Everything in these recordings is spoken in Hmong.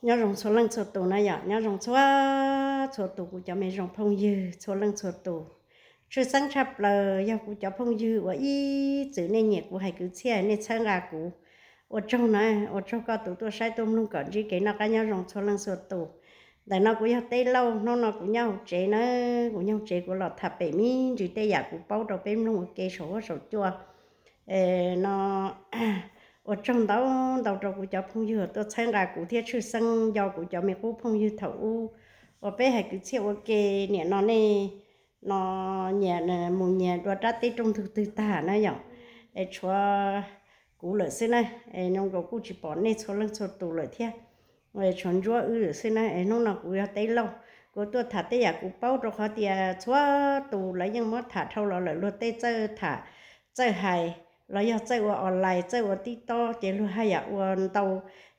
Nyob zoo txhua leej txhua tus na yom, nyob zoo txhua, txhua tus kuv cov me zoo phooj ywg txhua leej txhua tus. Tshwj xeeb tshaj plaws yog kuv cov phooj ywg uas ib txwm nej nyiam kuv hais kwv txhiaj, nej txhawb nqa kuv. Ua tsaug na, ua tsaug koj tus tuaj saib tuaj mloog kom ntsib kev noj qab nyob zoo txhua leej txhua tus. Ntawm no kuv yog Teb Lauj, hnub no kuv nyob hauv tsev na, kuv nyob hauv tsev kuv los tham pem me ntsis tej yam kuv paub rau peb mloog ua ke saum huab saum cua. No ua tsaug ntau ntau rau kuv cov phooj ywg tuaj txhawb nqa kuv thiab tshwj xeeb nco kuv cov me qub phooj ywg thaum ub uas peb hais kwv txhiaj ua ke. Nim no nej no nyias mus nyias dua rab teb rooj ntug twg tag na yom, es tshuav kuv lawm xwb na, es zoo nkaus kuj tsis pom nej txhua leej txhua tus lawm thiab, tshuav Ntsuab wb lawm xwb na. Es hnub no kuv yog Teb Lauj, kuv tuaj tham tej yam kuv paub rau qhov tias txhua tus lawv yeej muab tham dhau los lawm, luag tej txawj tham, txawj hais, los yog txawj ua online, txawj ua TikTok ces luag haj yam ua ntau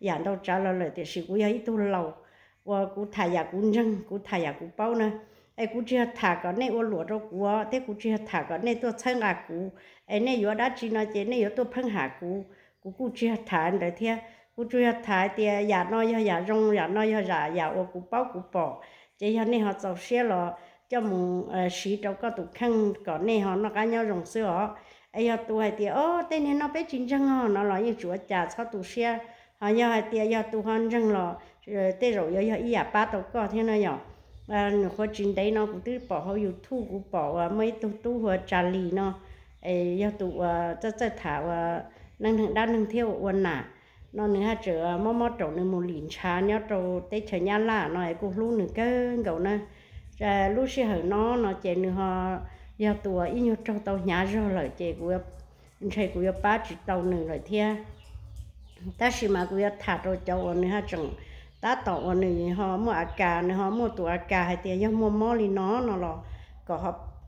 yam ntau tsav los lawm, tiam sis kuv yog ib tug laus uas kuv tham yam kuv ntseeg, kuv tham yam kuv paub na. Es kuv tsis yog tham kom nej ua luam rau kuv thiab kuv tsis yog tham kom nej tuaj txhawb nqa kuv. Es nej yuav dab tsi no ces nej yuav tuaj pheej ham kuv, kuv kuj tsis yog tham ntawd thiab. Kuv tsuas yog tham tias yam no yog yam zoo, yam no yog yam, yam uas kuv paub kuv pom, ces yog nej ho txaus siab los coj mus siv rau koj tus kheej kom nej ho noj qab nyob zoo xwb os. Es yog tus hais tias o tej niag no peb tsis ntseeg os no los yeej tsis ua cas, txhob tu siab. Ho yog hais tias yog tus ho ntseeg los tej zaum yuav yog ib yam pab tau koj thiab na yom. Nws qhuav tsis ntev no kuv twb pom hauv YouTube, kuv pom uas muaj ib tug tub hu ua Tsa Lis no, es yog tus uas txawj txawj tham uas neej neeg dab neeg thiab ua ua nam no, nws haj tseem mob mob raum nws mus lim ntshav nyob rau teb chaws Nyab Laj no es kuj hlub nws kawg nkaus na. Lub sij hawm no no ces nws ho yog tus uas ib nyuag raug tau hnyav zog lawm ces kuv ntshe kuv yuav pab tsis tau nws lawm thiab. Tab sis mas kuv yuav tham rau cov uas nws haj tseem, tab tom uas nws ho muaj a kas, nws ho muaj tus a kas hais tias yog muaj mob li no no los kom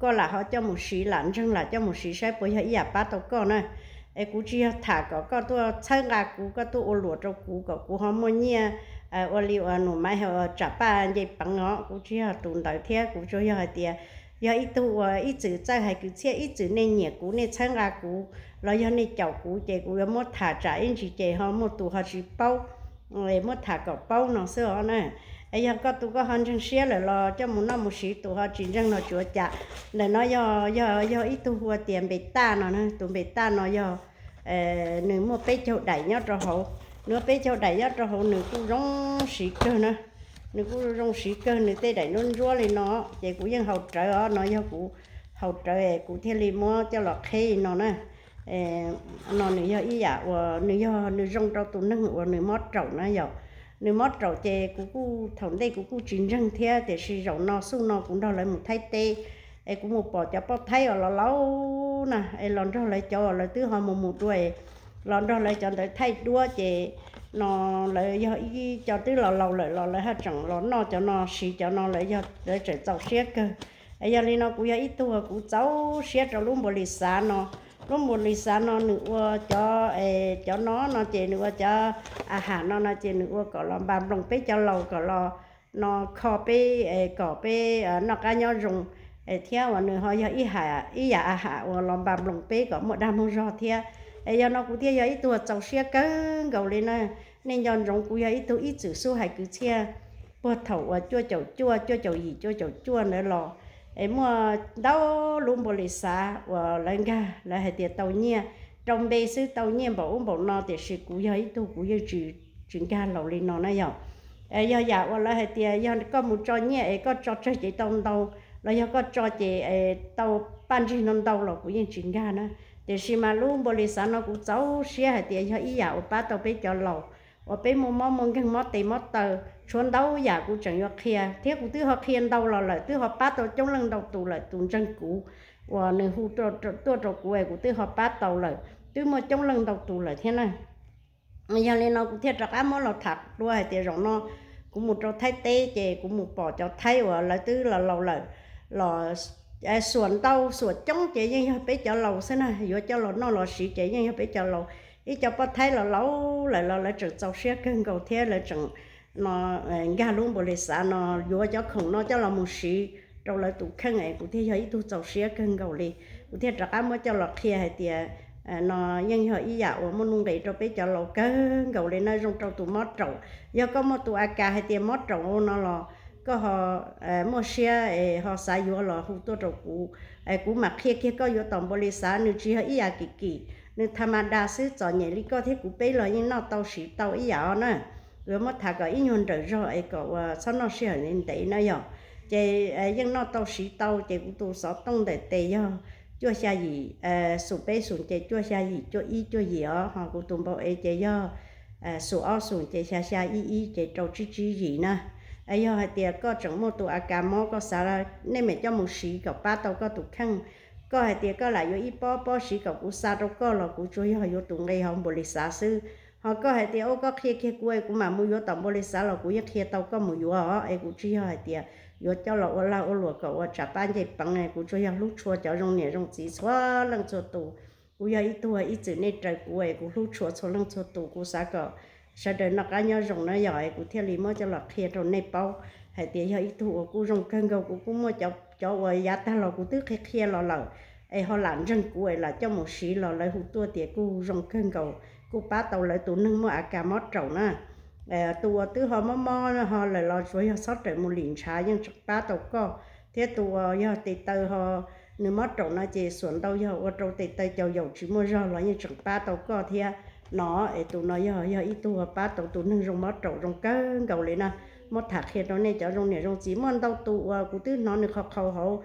koj lam ho coj mus siv, lam ntseeg lam coj mus siv saib puas yog ib yam pab tau koj na. Es kuv tsis yog tham kom koj tuaj txhawb nqa kuv, koj tuaj ua luam rau kuv kom kuv ho muaj nyiaj ua li uas nus maiv tsam paj nce peev os, kuv tsis yog tus ntawd thiab. Kuv tsuas yog hais tias yog ib tug uas ib txwm txawj hais kwv txhiaj, ib txwm nej nyiam kuv, nej txhawb nqa kuv los yog nej caum kuv ces kuv yuav muab tham tsam ib ntsis ces ho muaj tus ho tsis paub, muab tham kom paub no xwb os na. Es yog koj tus koj ho ntseeg siab lawm los coj mus noj mus siv, tus ho tsis ntseeg los tsis ua cas. Ntawm no yog, yog ib tug hu ua tias Npes Taj no na, tus Npes Taj no yog nws muaj peb caug daim nyob rau hauv, nws muaj peb caug daim nyob rau hauv, nws kuj zoo siv kawg na. Nws kuj zoo siv kawg, nws tej daim ntsuab ntsuab li no ces kuv yeej haus rawv os, no yog kuv haus rawv kuv thiaj li muab coj los qheb li no na. No nws yog ib yam uas nws yog nws zoo rau tus neeg uas nws mob raum na yom. Nws mob raum ces kuv kuj thaum ntej kuv kuj tsis ntseeg thiab, tiam sis zaum no xuj no kuv nrog lawv mus Thaib teb es kuv mus pom cov poj Thaib uas laus laus na, es los nrog lawv cov uas lawv twb ho mus mus dua, los nrog lawv cov ntawd thaij duab ces no lawv yog ib co twb laus laus lawm los lawv haj tseem los noj cov no siv cov no, lawv yog lawv tseem txaus siab kawg. Es yog li no kuv yog ib tug kuv txaus siab rau lub npua lis xav no. Lub npua lis xav no nws ua cov, cov no no ces nws ua cov a ham no no ces nws ua kom los npa nploos peb cov laus kom los no kho peb, kom peb noj qab nyob zoo, thiab uas nws ho yog ib yam a ham uas los npa nploos peb kom muaj dag muaj zog thiab. Es yog no kuv thiaj yog ib tug txaus siab kawg nkaus li na. Nej nco ntsoov kuv yog ib tug ib txwm xub hais kwv txhiaj puag thaum uas cuaj caum cuaj, cuaj caum yim, cuaj caum cuaj ntawd los, es muaj ntau lub npua lis xav uas lawv nkag lawv hais tias tau nyiaj, rau npe xwb tau nyiaj npaum ub npaum no, tiam sis kuv yog ib tug kuv yeej tsis, tsis nkag laus li no na yom. Yog yam uas lawv hais tias yog koj mus tso nyiaj es koj tso tsawg ces tau ntau, los yog koj tso ces tau paj ntsig no ntau los kuv yeej tsis nkag na. Tiam sis mas lub npua lis xav no kuv txaus siab hais tias yog ib yam uas pab tau peb cov laus uas peb muaj mob muaj nkeeg, mob tes mob taw, tshuav ntau yam kuv tseem yuav qhia thiab. Kuv twb ho qhia ntau los lawm, twb ho pab tau coob leej ntau tus lawm, tus ntseeg kuv uas nws hu tuaj rau kuv es kuv twb ho pab tau lawm, twb muaj coob leej ntau tus lawm thiab na. Yog li no kuv thiaj rov qab muab los tham dua hais tias zaum no kuv mus rau Thaib teb ces kuv mus pom cov Thaib uas lawv twb laus laus lawm los xuam ntau xuam coob ces yeej yog peb cov laus xwb na, yuav coj los noj los siv ces yeej yog peb cov laus. Ib co poj Thaib los laus lawm los lawv tseem txaus siab kawg nkaus thiab lawv tseem no nkag lub npua lis xav no yuav cov khoom no coj los mus siv rau lawv tus kheej es kuv thiaj yog ib tug txaus siab kawg nkaus li. Kuv thiaj rov qab muab coj los qhia hais tias no yeej yog ib yam uas muaj nuj nqis rau peb cov laus kawg nkaus li na, zoo rau tus mob raum. Yog koj muaj tus a kas hais tias mob raum no los koj ho muaj siab es ho xav yuav los hu tuaj rau kuv, kuv mam qhia kiag koj yuav tom npaum li xav. Nws tsis yog ib yam kim kim, nws tha ma da xwb, txom nyem li koj thiab kuv peb los yeej noj tau siv tau ib yam os na. Yuav muab tham kom ib nyuag nrawm zog es kom uas txhob noj sij hawm ntev na yom. Ces yeej noj tau siv tau. Ces kuv tus xov tooj ntawm tes yog cuaj xya yim, xum peb xum ces cuaj xya yim cuaj ib cuaj yim os, ho kuv tus npau ev ces yog xum ob xum ces xya xya ib ib ces rau tsib tsib yim na. Yog hais tias koj tseem muaj tus a kas mob, koj xav, nej mam coj mus siv kom pab tau koj tus kheej. Koj hais tias koj lam yuav ib pob pob siv kom kuv xa rau koj los kuv tsuas yog yuav tus nqi hauv npaum li xav xwb. Ho koj hais tias ua koj qhia kiag kuv es kuv mam mus yuav tom npaum li xav los kuv yeej qhia tau koj mus yuav os. Es kuv tsis yog hais tias yuav coj los ua lag ua luam kom ua tsam pab ncej peev, kuv tsuas yog hlub tshua cov zoo niam zoo txiv txhua leej txhua tus. Kuv yog ib tug ib txwm nej raws kuv es kuv hlub tshua txhua leej txhua tus, kuv xav kom sawv daws noj qab nyob zoo na yom, es kuv thiaj li muab coj los qhia rau nej paub hais tias yog ib tug uas kuj zoo kawg nkaus. Kuv kuj muaj cov uas yav tag los kuv twb qhia qhia los lawm, es ho lam ntseeg kuv es lam coj mus siv los lawv hu tuaj tias kuj zoo kawg nkaus, kuj pab tau lawv tus neeg muaj a kas mob raum na. Tus uas twb ho mob mob ho lawm los tsuas yog txhob rawm mus lim ntshav yeej tseem pab tau koj, thiab tus uas yog tes taw ho nws mob raum no ces xuam ntau yog ua rau tes taw caum yaum tsis muaj zog los yeej tseem pab tau koj thiab no. Es tus no yog, yog ib tug uas pab tau tus neeg zoo mob raum zoo kawg nkaus li na. Muab tham qhia rau nej cov zoo niam zoo txiv, muaj ntau tus uas kuv twb hnov nws qhau qhau hauv,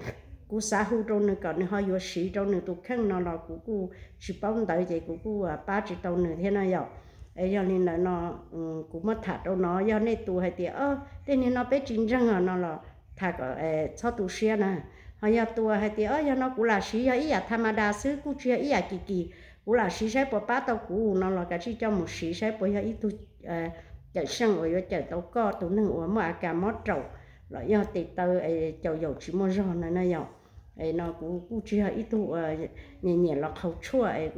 kuv xav hu rau nws kom nws ho yuav siv rau nws tus kheej no los kuv kuj tsis paub ntawv ces kuv kuj pab tsis tau nws thiab na yom. Yog li ntawd no kuv muab tham rau no, yog nej tus hais tias tej niag no peb tsis ntseeg os no los tham kom txhob tu siab na. Ho yog tus hais tias o yog no kuv lam siv yog ib yam tha ma da xwb, kuj tsis yog ib yam kim kim, kuv lam siv saib puas pab tau kuv no los kav tsij coj mus siv saib puas yog ib tug cawm seej uas yuav cawm tau koj tus neeg uas muaj a kas mob raum los yog tes taw caum yaum tsis muaj zog na na yom. No kuv kuj tsis yog ib tug uas nyiam nyiam los qhau tshuaj,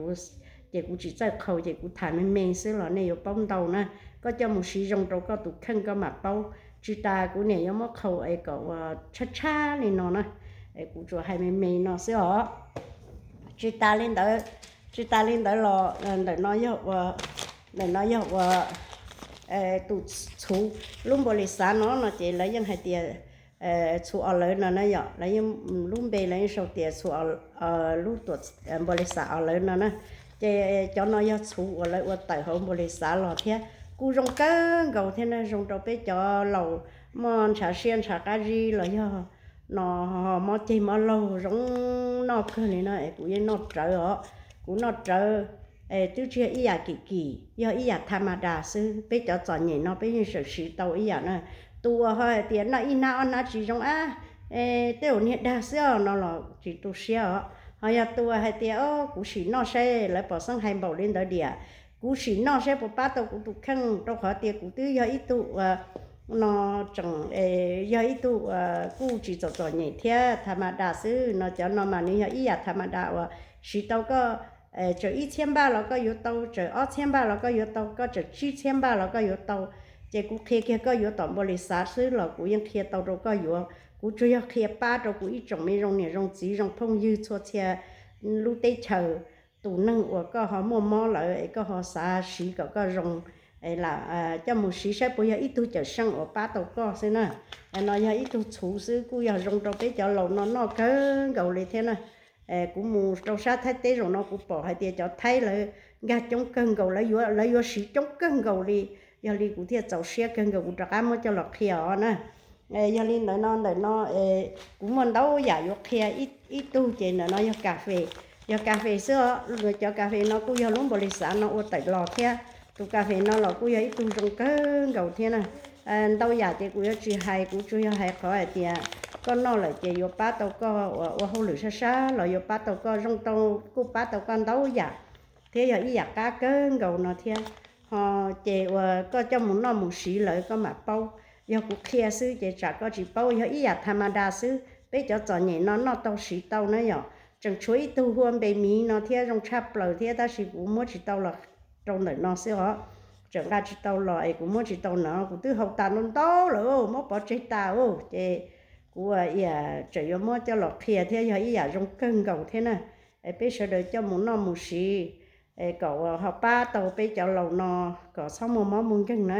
ces kuv tsis txawj qhau ces kuv tham me me xwb los nej yuav paub ntau na. Koj coj mus siv zoo rau koj tus kheej koj mam paub. Tsis tas kuv niam yuav muab qhau es kom uas tshab tshab li no na. Kuv tsuas hais me me no xwb os. Tsis tas li ntawd, tsis tas li ntawd los ntawm no yog ua, ntawm no yog ua tus txhuv lub npaum li xav no no ces lawv yeej hais tias txhuv os lawv no na yom, lawv yeej, lub npe lawv yeej sau tias txhuv, lub tuam npaum li xav os lawv no na. Ces cov no yog txhuv uas lawv ua tawm hauv npaum li xav los thiab kuj zoo kawg nkaus thiab na, zoo rau peb cov laus muaj ntshav siab ntshav qab zib los yog no mob ceg mob laug zoo noj kawg li no es kuv yeej noj rawv os. Kuv noj rawv, twb tsis yog ib yam kim kim, yog ib yam tha ma da xwb, peb cov txom nyem no peb yeej tseem siv tau ib yam na. Tus uas ho hais tias noj ib hnab ob hnab tsis zoo ab, tej zaum niag dag xwb os no los tsis tu siab os. Ho yog tus uas hais tias o kuv sim noj saib, lawv pom xeeb hais npaum li ntawd diam, kuv sim noj saib puas pab tau kuv tus kheej, rau qhov tias kuv twb yog ib tug uas no tseem yog ib tug uas kuj tsis txom txom nyem thiab tha ma da xwb no. Cov no mas nws yog ib yam tha ma da uas siv tau koj txawm ib txhiab npaj los koj yuav tau, txawm ob txhiab npaj los koj yuav tau, koj txawm tsib txhiab npaj los koj yuav tau. Ces kuv qhia kiag koj yuav tom npaum li xav xwb los kuv yeej qhia tau rau koj yuav. Kuv tsuas yog qhia pab rau kuv ib tsoom me zoo niam zoo txiv zoo phooj ywg txhua txhia lub teb chaws. Tus neeg uas koj ho muaj mob lawm es koj ho xav siv kom koj zoo, coj mus siv saib puas yog ib tug cawm seej uas pab tau koj xwb na. No yog ib tug txhuv xwb, kuj yog zoo rau peb cov laus no noj kawg nkaus li thiab na. Kuv mus rau sab Thaib teb zaum no kuv pom hais tias cov Thaib lawv nkag coob kawg nkaus, lawv yuav siv coob kawg nkaus li. Yog li kuv thiaj txaus siab kawg nkaus kuv rov qab muab coj los qhia os na. Yog li ntawd no ntawm no kuv muaj ntau yam yuav qhia. Ib tug ces ntawm no yog kas fes, yog kas fes xwb os. Cov kas fes no kuj yog lub npaum li xav no ua tawm los thiab. Tus kas fes no los kuj yog ib tug zoo kawg nkaus thiab na. Ntau yam ces kuv yuav tsis hais, kuv tsuas yog hais qhov hais tias koj noj lawm ces yuav pab tau koj uas ua hauj lwm sab sab los yuav pab tau koj zoo tau, kuj pab tau koj ntau yam thiab yog ib yam qab kawg nkaus no thiab. Ho ces uas koj coj mus noj mus siv lawm koj mam paub. Yog kuv qhia xwb ces tsam koj tsis paub, yog ib yam tha ma da xwb, peb cov txom nyem no noj tau siv tau na yom. Tseem tshuav ib tug hu ua npe miv no thiab zoo tshaj plaws thiab tab sis kuv muab tsis tau los rau ntawm no xwb os. Tseem nqa tsis tau los es kuv muab tsis tau no, kuv twb haus tas ntau ntau lawm, muab pov tseg tas ces kuv tseem yuav muab coj los qhia thiab yog ib yam zoo kawg nkaus thiab na. Peb sawv daws coj mus noj mus siv, kom ho pab tau peb cov laus no kom txhob muaj mob muaj nkeeg na.